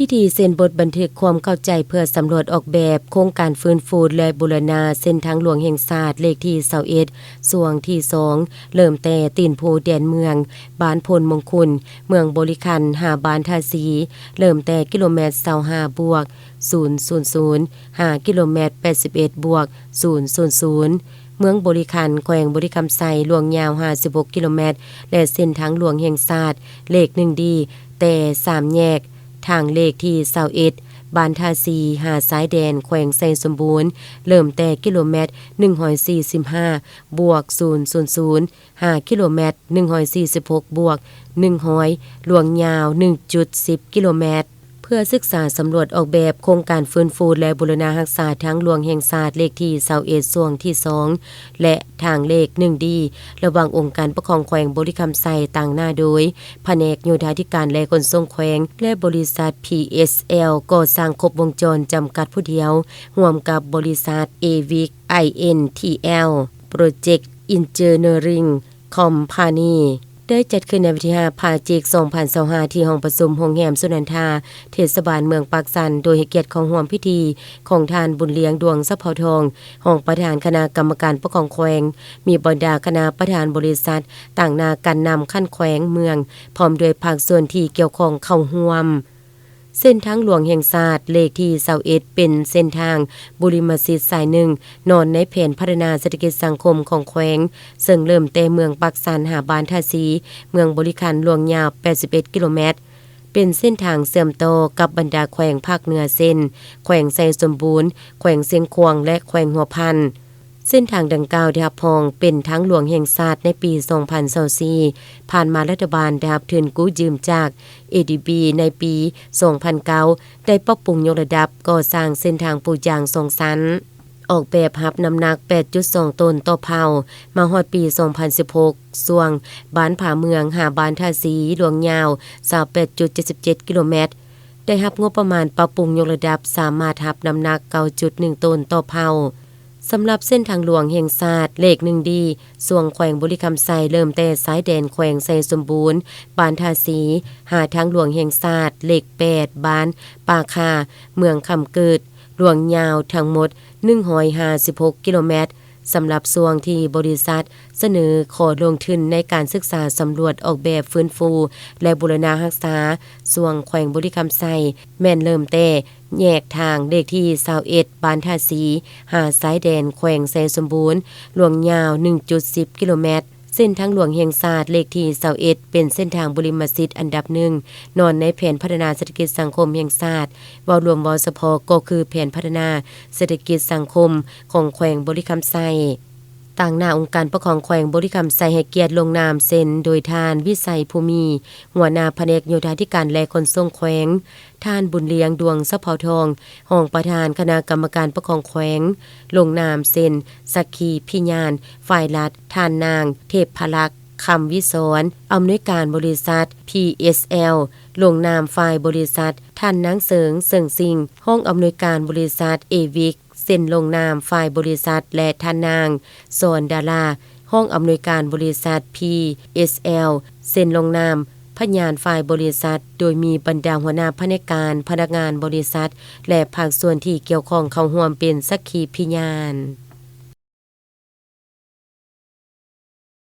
ພິທີເຊັນບົດບັນທຶກຄວາມເຂົ້າໃຈເພື່ອສຳຫຼວດອອກແບບໂຄງການຟື້ນຟູ ແລະ ບູລະນະເສັ້ນທາງຫຼວງແຫ່ງຊາດເລກທີຊາວເອັດ ຊ່ວງທີສອງ ເລີ່ມແຕ່ຕີນພູແດນເມືອງ ບ້ານໂພນມົງຄຸນ ເມືອງບໍລິຄັນ ຫາບ້ານທ່າສີ ເລີ່ມແຕ່ກິໂລແມັດຊາວຫ້າບວກສູນສູນສູນ ຫາກິໂລແມັດແປດສິບເອັດບວກສູນສູນສູນ ເມືອງບໍລິຄັນ ແຂວງບໍລິຄຳໄຊ ລວງຍາວຫ້າສິບຫົກກິໂລແມັດ ແລະ ເສັ້ນທາງຫຼວງແຫ່ງຊາດເລກໜຶ່ງດີ ແຕ່ສາມແຍກ ທາງເລກທີຊາວເອັດ ບ້ານທ່າສີ ຫາຊາຍແດນ ແຂວງໄຊສົມບູນ ເລີ່ມແຕ່ກິໂລແມັດໜຶ່ງຮ້ອຍສີ່ສິບຫ້າບວກສູນສູນສູນ ຫາກິໂລແມັດໜຶ່ງຮ້ອຍສີ່ສິບຫົກບວກໜຶ່ງຮ້ອຍ ລວງຍາວໜຶ່ງຈຸດສິບກິໂລແມັດ. ເພື່ອສຶກສາສຳຫຼວດອອກແບບໂຄງການຟື້ນຟູ ແລະ ບູລະນະຮັກສາທາງຫຼວງແຫ່ງຊາດເລກທີຊາວເອັດ ຊ່ວງທີສອງ ແລະ ທາງເລກໜຶ່ງດີ ລະຫວ່າງອົງການປົກຄອງແຂວງບໍລິຄຳໄຊ ຕາງໜ້າໂດຍ ພະແນກໂຍທາທິການ ແລະ ຂົນສົ່ງແຂວງ ແລະ ບໍລິສັດ ພີເອສແອລ ກໍ່ສ້າງຄົບວົງຈອນ ຈຳກັດຜູ້ດຽວ ຮ່ວມກັບບໍລິສັດ ເອວິກ ໄອເອັນທີແອລ ໂປຣເຈັກ ອິນເຈີເນີຣິງ ຄອມພານີ ໄດ້ຈັດຂຶ້ນໃນວັນທີຫ້າ ພະຈິກ ສອງພັນຊາວຫ້າ ທີ່ຫ້ອງປະຊຸມໂຮງແຮມສຸນັນທາ ເທດສະບານເມືອງປາກຊັນ ໂດຍໃຫ້ກຽດເຂົ້າຮ່ວມພິທີຂອງທ່ານ ບຸນລຽງ ດວງສະເພົາທອງ ຮອງປະທານຄະນະກຳມະການປົກຄອງແຂວງ, ມີບັນດາຄະນະປະທານບໍລິສັດ, ຕາງໜ້າການນຳຂັ້ນແຂວງ, ເມືອງ ພ້ອມດ້ວຍພາກສ່ວນທີ່ກ່ຽວຂ້ອງເຂົ້າຮ່ວມ. ເສັ້ນທາງຫຼວງແຫ່ງຊາດເລກທີຊາວເອັດ ເປັນເສັ້ນທາງບຸລິມະສິດສາຍໜຶ່ງ ນອນໃນແຜນພັດທະນາເສດຖະກິດສັງຄົມຂອງແຂວງ, ເຊິ່ງເລີ່ມແຕ່ເມືອງປາກຊັນຫາບ້ານທ່າສີ, ເມືອງບໍລິຄັນ, ລວງຍາວແປດສິບເອັດກິໂລແມັດ, ເປັນເສັ້ນທາງເຊື່ອມຕໍ່ກັບບັນດາແຂວງພາກເໜືອ ເຊັ່ນ ແຂວງໄຊສົມບູນ, ແຂວງຊຽງຂວາງ ແລະ ແຂວງຫົວພັນ. ເສັ້ນທາງດັ່ງກ່າວໄດ້ຮັບຮອງເປັນທາງຫຼວງແຫ່ງຊາດໃນປີສອງພັນຊາວສີ່, ຜ່ານມາລັດຖະບານໄດ້ຮັບທຶນກູ້ຢືມຈາກ ເອດີບີ ໃນປີສອງພັນເກົ້າ ໄດ້ປັບປຸງຍົກລະດັບກໍ່ສ້າງເສັ້ນທາງປູຢາງສອງຊັ້ນ, ອອກແບບຮັບນ້ຳໜັກແປດຈຸດສອງໂຕນຕໍ່ເພົາ. ມາຮອດປີສອງພັນສິບຫົກ ຊ່ວງບ້ານຜາເມືອງຫາບ້ານທ່າສີ ລວງຍາວຊາວແປດຈຸດເຈັດສິບເຈັດກິໂລແມັດ ໄດ້ຮັບງົບປະມານປັບປຸງຍົກລະດັບ ສາມາດຮັບນ້ຳໜັກເກົ້າຈຸດໜຶ່ງໂຕນຕໍ່ເພົາ. ສຳລັບເສັ້ນທາງຫຼວງແຫ່ງຊາດເລກໜຶ່ງດີ ຊ່ວງແຂວງບໍລິຄຳໄຊ ເລີ່ມແຕ່ຊາຍແດນແຂວງໄຊສົມບູນ, ບ້ານທ່າສີ ຫາທາງຫຼວງແຫ່ງຊາດເລກແປດ ບ້ານປ່າຄາ ເມືອງຄຳເກີດ, ລວງຍາວທັງໝົດໜຶ່ງຮ້ອຍຫ້າສິບຫົກກິໂລແມັດ. ສຳລັບຊ່ວງທີ່ບໍລິສັດສະເໜີຂໍລົງທຶນໃນການສຶກສາສຳຫຼວດອອກແບບຟື້ນຟູ ແລະ ບູລະນະຮັກສາຊ່ວງແຂວງບໍລິຄຳໄຊ ແມ່ນເລີ່ມແຕ່ແຍກທາງເລກທີຊາວເອັດ ບ້ານທ່າສີ ຫາຊາຍແດນແຂວງໄຊສົມບູນ, ລວງຍາວໜຶ່ງຈຸດສິບກິໂລແມັດ. ເສັ້ນທາງຫຼວງແຫ່ງຊາດເລກທີຊາວເອັດ ເປັນເສັ້ນທາງບຸລິມະສິດອັນດັບໜຶ່ງ ນອນໃນແຜນພັດທະນາເສດຖະກິດສັງຄົມແຫ່ງຊາດ, ເວົ້າລວມເວົ້າສະເພາະກໍຄືແຜນພັດທະນາເສດຖະກິດສັງຄົມຂອງແຂວງບໍລິຄຳໄຊ. ຕາງໜ້າອົງການປົກຄອງແຂວງບໍລິຄຳໄຊໃຫ້ກຽດລົງນາມເຊັນໂດຍທ່ານ ວິໄສ ພູມີ ຫົວໜ້າພະແນກໂຍທາທິການ ແລະ ຂົນສົ່ງແຂວງ, ທ່ານ ບຸນລຽງ ດວງສະເພົາທອງ ຮອງປະທານຄະນະກຳມະການປົກຄອງແຂວງ ລົງນາມເຊັນສັກຂີພິຍານຝ່າຍລັດ, ທ່ານນາງ ເທບພະລັກ ຄຳວິສອນ ອຳນວຍການບໍລິສັດ ພີເອສແອລ ລົງນາມຝ່າຍບໍລິສັດ, ທ່ານນາງ ເສີງ ເສີງສິງ ຮອງອຳນວຍການບໍລິສັດ ເອວິກ ເຊັນລົງນາມຝ່າຍບໍລິສັດ ແລະ ທ່ານນາງ ສອນດາລາ ຮອງອຳນວຍການບໍລິສັດ ພີເອສແອລ ເຊັນລົງນາມພະຍານຝ່າຍບໍລິສັດ, ໂດຍມີບັນດາຫົວໜ້າພະແນກການ, ພະນັກງານບໍລິສັດ ແລະ ພາກສ່ວນທີ່ກ່ຽວຂ້ອງເຂົ້າຮ່ວມເປັນສັກຂີພິຍານ.